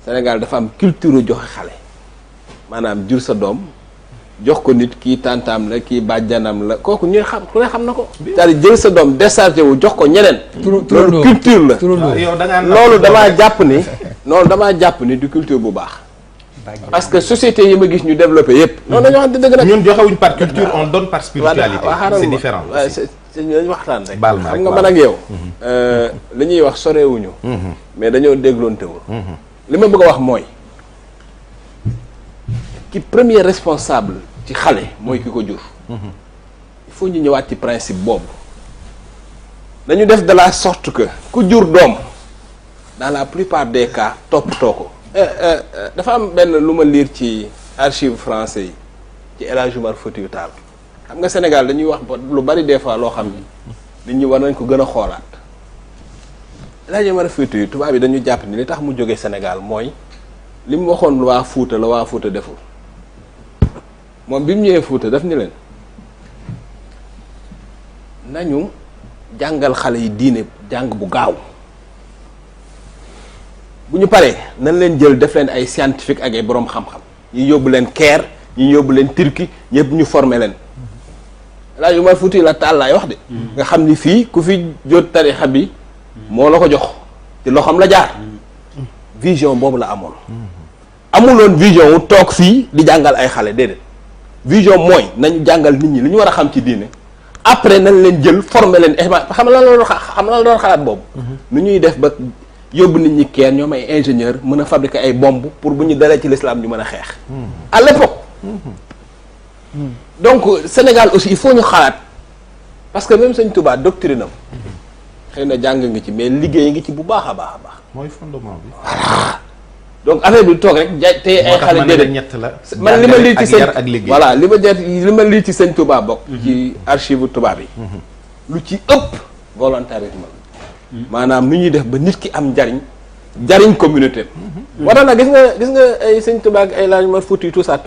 Sénégal dafa am culture joxe xale maanaam jur sa doom jox ko nit kii tantam la kii bàjjanam la kooku ñuy xam ku ne xam na ko. c'est-à-dire jël sa doom déchargé wu jox ko ñeneen. loolu culture la. loolu damaa jàpp ni. loolu damaa jàpp ni du culture bu baax. parce que société yi ma gis ñu développé yépp. noonu dañoo xam ne dëgg nag. ñun joxewuñ par culture on donne par spiritualité. c'est différent aussi. dañu waxtaan rek. baal ma xam nga man ak yow. li ñuy wax sorewuñu. mais dañoo dégloontewul. li ma bëgg a wax mooy. ki premier responsable ci xale mooy ki ko jur. il faut ñu ñëwaat ci principe boobu. dañu def de la sorte que ku jur doom dans la plupart des cas toppatoo ko. dafa am benn lu ma lire ci archive français yi ci El Hadj Omar Foutiyou Tall xam nga Sénégal dañuy wax lu bari des fois loo xam ni nit ñi war nañ ko gën a xoolaat. El Hadj Omar Foutiyou tubaab yi dañu jàpp ni li tax mu jógee Sénégal mooy li mu waxoon waa Fuuta la waa Fuuta deful. moom bi mu ñëwee Fuuta daf ni leen nañu jàngal xale yi diine jàng bu gaaw bu ñu paree nañ leen jël def leen ay scientifique ak ay boroom xam-xam ñu yóbbu leen Caire ñu yóbbu leen Turquie ñëpp ñu former leen laa yu ma Fuuti la Taal laay wax de nga xam ni fii ku fi jot tarixa bi moo la ko jox te loxoom la jaar vision boobu la amoon amuloon vision wu toog fii di jàngal ay xale déedéet vision mooy nañu jàngal nit ñi li ñu war a xam ci diine après nañ leen jël former leen xam la doon xalaat boobu nu ñuy def ba yóbbu nit ñi Caire ñoom ay ingénieur mën a fabriquer ay bombe pour bu ñu dalee ci l'islam ñu mën a xeex à l'époque donc Sénégal aussi il faut ñu xalaat parce que même Sëñ Touba doctrine am xëy na jàng nga ci mais liggéey ngi ci bu baax a baax a baax mooy fondement bi voilà donc affaire bi toog rek jaay tey ay xale déedéet ñett la man li ma lii ci sëñ ak liggéey voilà li ma lii ci Sëñ Touba bokk ci archive tubaab yi lu ci ëpp volontarisme maanaam nu ñuy def ba nit ki am njariñ communauté war na gis nga ay Sëñ Touba ak ay Elhadji Omar Foutiyou tout ça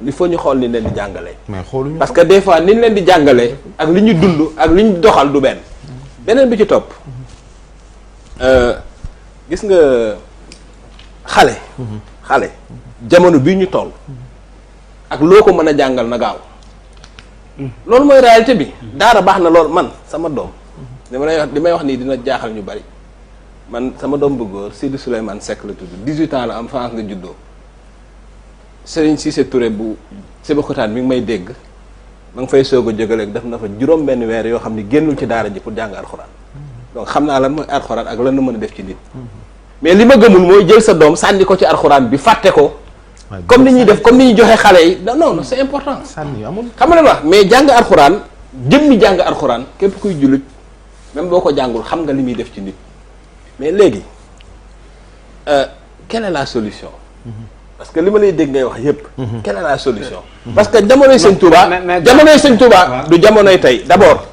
il faut ñu xool ni leen di jàngalee parce que des fois ni ñu leen di jàngalee ak li ñu dund ak li ñu doxal du beneen bi ci topp gis nga xale jamono bii ñu toll ak loo ko mën a jàngal na gaaw loolu mooy réalité bi daara baax na lool man sama doom li may wax nii dina jaaxal ñu bari man sama doom bu góor Sidi Souleymane Seck la tudd 18 ans la am France la juddoo Serigne Cissé Touré bu Sébikotane mi ngi may dégg ma ngi fay soog a jógaleeg def na fa juróom benn weer yoo xam ni génnul ci daara ji pour jàng alxuraan donc xam naa lan mooy alxuraan ak lan la mën a def ci nit mais li ma gëmul mooy jël sa doom sànni ko ci alxuraan bi fàtte ko comme ni ñuy def comme ni ñuy joxe xale yi non c'est important sànni amul xam nga wax mais jàng alxuraan jëmmi jàng alxuraan képp kuy jullit même boo ko jàngul xam nga li muy def ci nit mais léegi quelle est la solution parce que li ma lay dégg ngay wax yépp quelle est la solution parce que jamonoy Sëñ Touba du jamonoy tey d'abord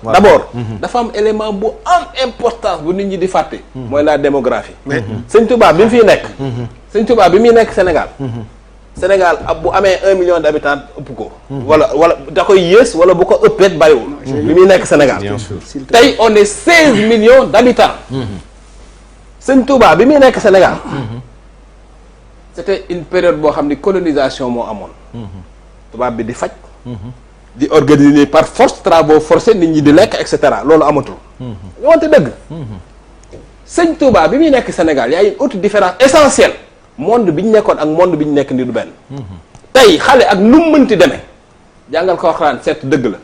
dafa am élément bu am importance bu nit ñi di fàtte mooy la démographie Sëñ Touba bi mu fiy nekk Sëñ Touba bi muy nekk Sénégal ab bu amee 1 million d'habitants ëpp ko wala da koy yées wala bu ko ëppeet bariwul bi muy nekk Sénégal tey on est 16 millions d'habitants Sëñ Touba bi muy nekk Sénégal c'était une période boo xam ni colonisation moo amoon tubaab bi di faj di organiser par force travaux forcés nit ñi di lekk et cetera loolu amatul nga wante dëgg Sëñ Touba bi muy nekk Sénégal y a une autre différence essentielle monde bi ñu nekkoon ak monde bi ñu nekk ni du benn tey xale ak nu mu mënti demee jàngal ko Alxuraan certes dëgg la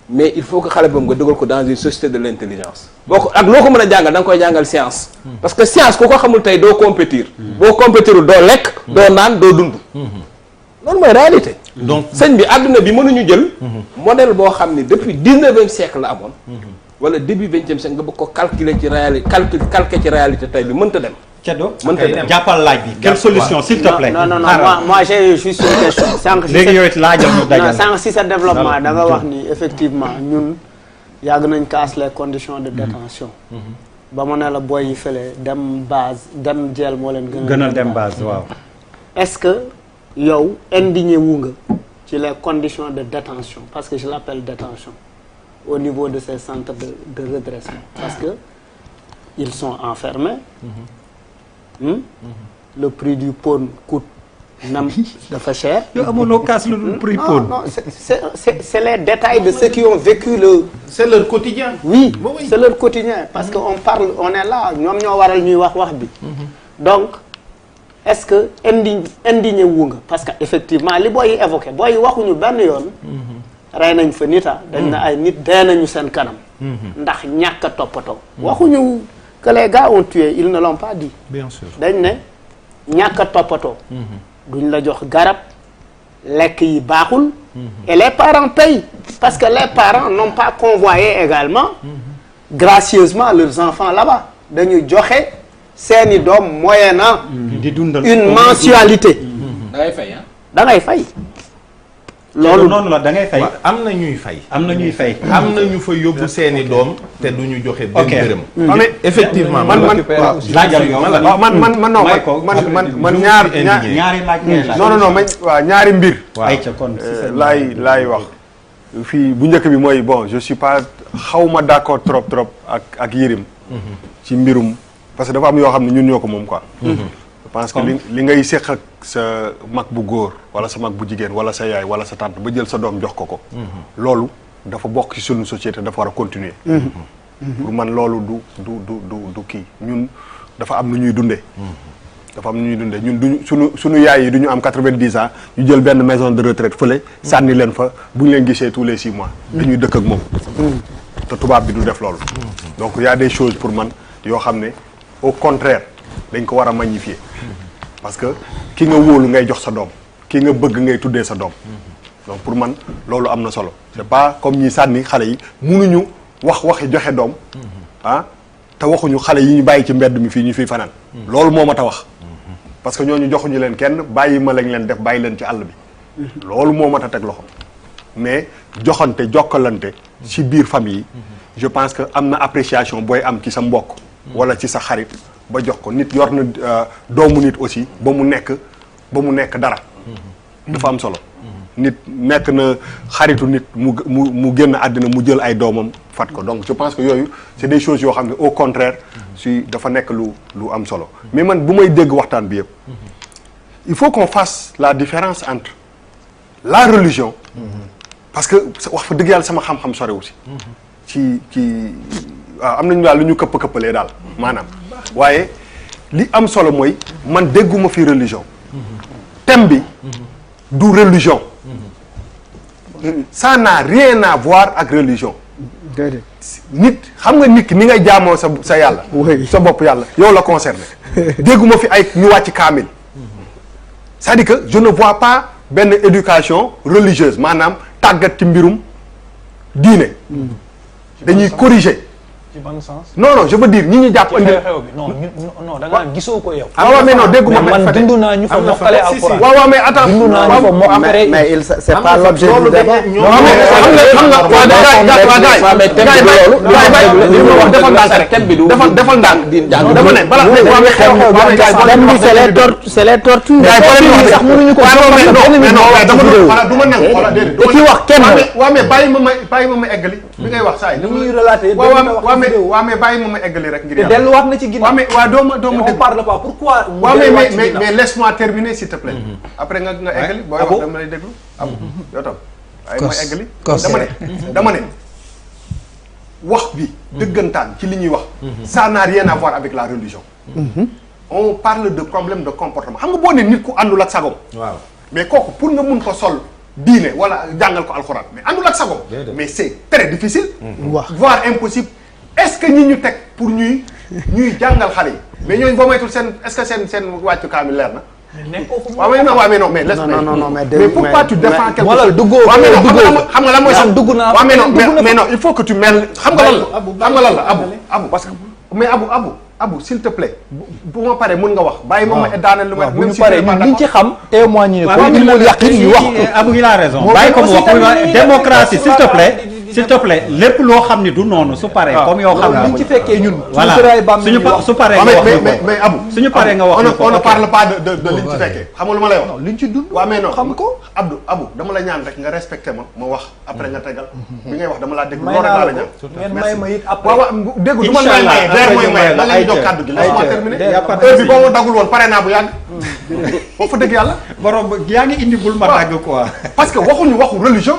mais il faut que xale boobu nga dugal ko dans une société de l'intelligence boo ko ak loo ko mën a jàngal da nga koy jàngal science parce que science ku ko xamul tey doo compétir boo compétirul doo lekk doo naan doo dund loolu mooy réalité donc sëñ bi àdduna bi mënuñu jël modèle boo xam ni depuis 19e siècle la amoon wala début 20e siècle nga bëgg ko calculer ci réalité calquer ci réalité tey bi mënta dem Ceddo jàppal laaj bi quelle solution s'il te plaît non moi j'ai juste une question sànq léegi yow it laajal ñu dajal sànq si sa développement da nga wax ni effectivement ñun yàgg nañ casse les conditions de détention ba mu ne la boy yi fële dem base dem jeel moo leen gënal dem base waaw est-ce que yow indigné wu nga ci les conditions de détention parce que je l'appelle détention au niveau de ces centres de redressement parce que ils sont enfermés le prix du pawn coûte même dafa cher. yow amoon casse le prix pawn. Non, c'est les détails de ceux qui ont vécu le. C'est leur quotidien. Oui, c'est leur quotidien parce que on est là ñoom ñoo waral ñuy wax bi. Donc est-ce que indigné wu nga parce que effectivement li booy évoqué booy waxuñu benn yoon. rey nañ fa nita dañ na ay nit dee nañu seen kanam. ndax ñàkk a toppatoo. waxuñu que les gars ont tué ils ne l'ont pas dit. Bien sûr. dañ ne ñàkk a toppatoo. duñ la jox garab lekk yi baaxul. et les parents payent parce que les parents n'ont pas convoyé également. gracieusement leurs enfants là-bas dañuy joxe seeni doom moyennant une mensualité. da ngay fay da ngay fay. loolu noonu la da ngay fay. am na ñuy fay. am na ñuy fay. am na ñu fa yóbbu seeni doom te du ñu joxe benn ok dërëm. mais effectivement man laajal yow. waaw man ñaari laaj ngay laaj. non man waaw ñaari mbir. ay ca kon laay wax fii bu njëkk bi mooy bon je suis pas xawma d'accord trop ak Yérim ci mbirum parce que dafa am yoo xam ne ñun ñoo ko moom quoi. je pense que li ngay séq ak sa mag bu góor wala sa mag bu jigéen wala sa yaay wala sa tante ba jël sa doom jox ko loolu dafa bokk ci sunu société dafa war a continuer. pour man loolu du kii ñun dafa am nu ñuy dundee. dafa am nu ñuy dundee ñun duñu sunu yaay yi du ñu am 90 ans ñu jël benn maison de retraite fële sànni leen fa bu ñu leen gisee tous les 6 mois. dañuy dëkk ak moom. te tubaab bi du def loolu. donc y a des choses pour man yoo xam ne au contraire dañ ko war a magnifier. parce que ki nga wóolu ngay jox sa doom ki nga bëgg ngay tuddee sa doom. donc pour man loolu am na solo c'est pas comme ñi sànni xale yi munuñu waxi joxe doom. te waxuñu xale yi ñu bàyyi ci mbedd mi fii ñu fiy fanaan. loolu moo ma ta wax. parce que ñooñu joxuñu leen kenn bàyyi ma lañ leen def bàyyi leen ci àll bi. loolu moo ma ta teg loxo mais joxante jokkalante ci biir famille yi. je pense que am na appréciation booy am ci sa mbokk. wala ci sa xarit ba jox ko nit yor na doomu nit aussi ba mu nekk dara. dafa am solo. nit nekk na xaritu nit mu génn àddina mu jël ay doomam fat ko donc je pense que yooyu c'est des choses yoo xam ne au contraire si dafa nekk lu am solo mais man bu may dégg waxtaan bi yëpp il faut qu'on fasse la différence entre la religion parce que wax fa dëgg yàlla sama xam-xam sorewu si ci waaw am nañu daal lu ñu këpp-këppalee daal maanaam waaye li am solo mooy man dégguma fi religion thème bi du religion ça n'a rien à voir ak religion nit xam nga nit ki ni ngay jaamoo sa yàlla sa bopp yàlla yow la concerné dégguma fi ay ñu wàcc kaamil c'est-à-dire que je ne vois pas benn éducation religieuse maanaam tàggat ci mbirum diine dañuy corriger ci ban sens. non je veux dire ñi ñu jàpp andi non da nga gisoo ko yow. waaw mais non dégguma man dund naa ñu fa mokkale alxuraan. waaw mais attends dund naa ñu fa mokkale. mais c'est pas l'objet du débat. non mais xam nga defal ndànk rek defal ndànk dama ne bala c'est les tortures. sax mënuñu ko du ma nangu xoolal déedéet ki wax kenn waaw mais bàyyi ma ma eggali bi ngay wax saa yi waaw mais bàyyi ma eggali rek ngir yàlla delluwaat na ci ginnaaw. waaw mais waaw doo ma on parle pas pourquoi. waaw mais laisse-moi terminer s'il te plaît. après nga eggali booy wax dama lay déglu. yow tam waaye ma eggali. dama ne wax bi dëggantaan ci li ñuy wax. ça n'a rien à voir avec la religion. on parle de problème de comportement xam nga boo ne nit ku àndul ak sagom. waaw mais kooku pour nga mun ko sol diine wala jàngal ko alxuraan mais àndul ak sagom. mais c'est très difficile. voire impossible. est-ce que ñi ñu teg pour ñuy jàngal xale yi mais ñooñu boo moytul est-ce que seen wàccu kaamil leer na. waaw mais non mais mais pourquoi tu défends quelque chose. xam nga lan mooy sax dugg naa mais non il faut que tu mel xam nga lan la abu parce que mais abu s'il te plaît bu ma paree mën nga wax bàyyi ma daaneel lu ma bu ñu paree ñun liñ ci xam témoigner ko ñu mul yàqin ñu wax ko Abou il a raison bàyyi ko mu wax démocratie s'il te plaît s'il te plaît lépp loo xam ne du noonu su paree comme yow xam liñ ci fekkee ñun. voilà su paree nga wax mais Abou suñu paree nga wax on ne parle pas de liñ ci fekkee xam nga lu ma lay wax liñ ci dund. waaw mais non xam ko. Abou dama la ñaan rek nga respecté ma wax après nga tegal bi ngay wax dama laa dégg loolu rek laa la ñaan ngeen may ma it après. waaw dégg du man may maye der mooy maye da ngay jox kàddu gi laisse-moi terminer heure bi boo ma dagul woon pare naa bu yàgg foofu dëgg yàlla borom yaa ngi indi bul ma dagg quoi parce que waxuñu waxu religion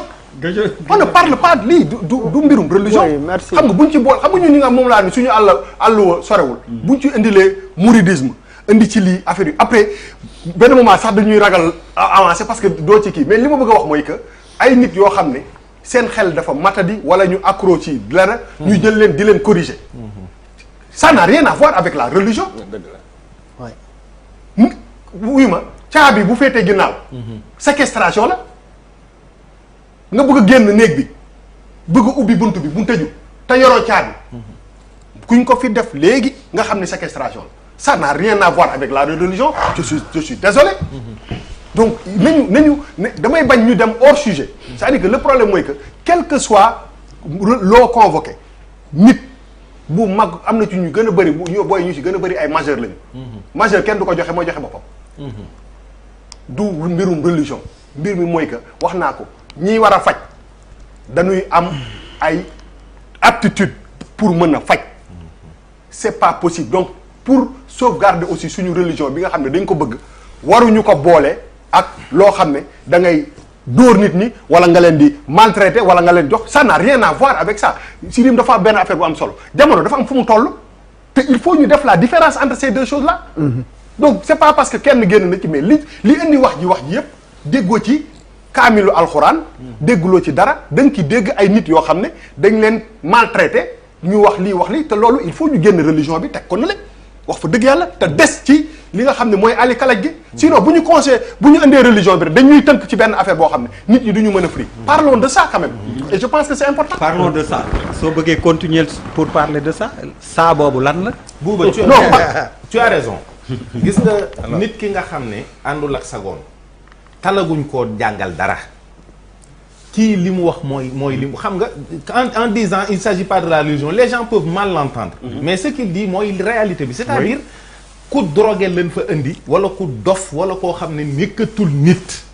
on ne parle pas lii du mbirum religion Oui, merci. xam nga buñ ci bool xam nga ñun ñi nga moom laa ni suñu àll sorewul buñ ci indilee mouridisme indi ci lii affaire yi après benn moment sax dañuy ragal avancer parce que doo ci kii mais li ma bëgg a wax mooy que ay nit yoo xam ne seen xel dafa matadi wala ñu accro ci dara ñu jël leen di leen corriger ça n'a rien à voir avec la religion wuyu ma caabi bu féetee ginnaaw séquestration la nga bëgg a génn néeg bi bëgg a ubbi bunt bi bu tëju te yoroo caabi kuñ ko fi def léegi nga xam ne séquestration la ça n'a rien à voir avec la religion je suis désolé donc nañu damay bañ ñu dem hors sujet c'est-à-dire que le problème mooy que quel que soit loo convoqué nit bu mag am na ci ñu gën a bëri booy ñu ci gën a bëri ay majeur lañu majeur kenn du ko joxe mooy joxe boppam du mbirum religion mbir mi mooy que wax naa ko ñiy war a faj dañuy am ay aptitude pour mën a faj c'est pas possible donc pour sauvegarder aussi suñu religion bi nga xam ne dañ ko bëgg waruñu ko boole ak loo xam ne da ngay dóor nit ñi wala nga leen di maltraiter wala nga leen jox ça n'a rien à voir avec ça si lim dafa benn affaire bu am solo jamono dafa am fu mu toll te il faut ñu def la différence entre ces deux choses là donc c'est pas parce que kenn génn na ci mais li indi wax ji yëpp déggoo ci kaamilu alxuraan dégguloo ci dara da nga ci dégg ay nit yoo xam ne dañ leen maltraité ñu wax lii te loolu il faut ñu génn religion bi teg ko na le wax fa dëgg yàlla te des ci li nga xam ne mooy ali kalaj gi sinon bu ñu indee religion bi rek dañuy tënk ci benn affaire boo xam ne nit ñi du ñu mën a fri parlons de ça quand même et je pense que c'est important parlons de ça soo bëggee continuer pour parler de ça boobu lan la Bouba tu as raison gis nga nit ki nga xam ne àndul ak sagoon talaguñ koo jàngal dara kii li mu wax mooy li mu xam nga en disant il s'agit pas de la religion les gens peuvent mal l'entendre mais ce qu'il dit mooy réalité bi c'est-à-dire ku drogué leen fa indi wala ku dof wala koo xam ne nekkatul nit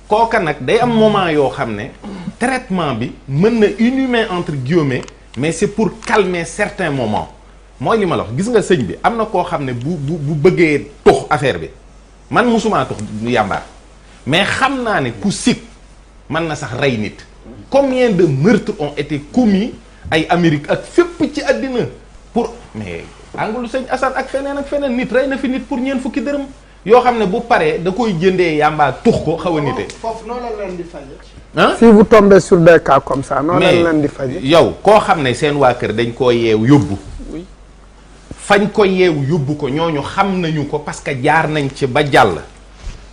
kooka nag day am moment yoo xam ne traitement bi mën na inhumain entre guillemets mais c'est pour calmer certains moments mooy li ma la wax gis nga sëñ bi am na koo xam ne bu bëggee tux affaire bi man musumaa tux yàmbaar mais xam naa ne ku sikk mën na sax rey nit combien de meurtres ont été commis ay Amérique ak fépp ci àddina pour mais angulu sëñ Assane ak feneen nit rey na fi nit pour ñeent fukki dërëm yoo xam ne bu paree da koy jëndee yàmbaa tux ko xaw a nite foofu noonu la leen di faje ah si vous tombez sur des cas comme ça noonu la leen di faje yow koo xam ne seen waa kër dañ koo yeew yóbbu fañ ko yeewu yóbbu ko ñooñu xam nañu ko parce que jaar nañ ci ba jàll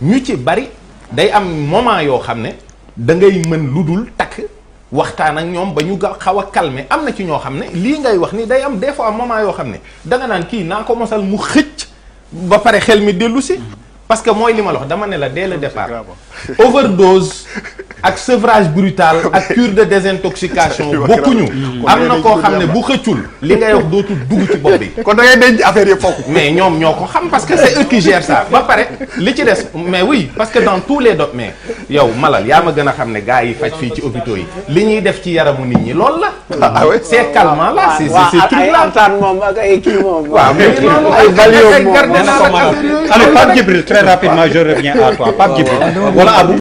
ñu ci bari day am moment yoo xam ne da ngay mën lu dul takk waxtaan ak ñoom ba ñu xaw a calmer am na ci ñoo xam ne lii ngay wax ni day am des fois moment yoo xam ne danga naan kii naa ko mosal mu xëcc ba pare xel mi dellu si parce que mooy li ma la wax dama ne la dès le départ overdose ak sevrage brutal ak cure de désintoxication bokkuñu am na koo xam ne bu xëccul li ngay wax dootul dugg ci bopp bi kon da ngay denc affaire yi foofu mais ñoom ñoo ko xam parce que c'est eux qui gèrent ça ba pare li ci des mais oui parce que dans tous les domaines mais yow Malal yaa ma gën a xam ne gars yi faj fii ci hôpitaux yi li ñuy def ci yaramu nit ñi loolu la c'est calmant là c'est truc là antaan moom ak ay kii moom waaw mais loolu ay valio moom alors Pape Djibril très rapidement je reviens à toi Pape Djibril wala Abou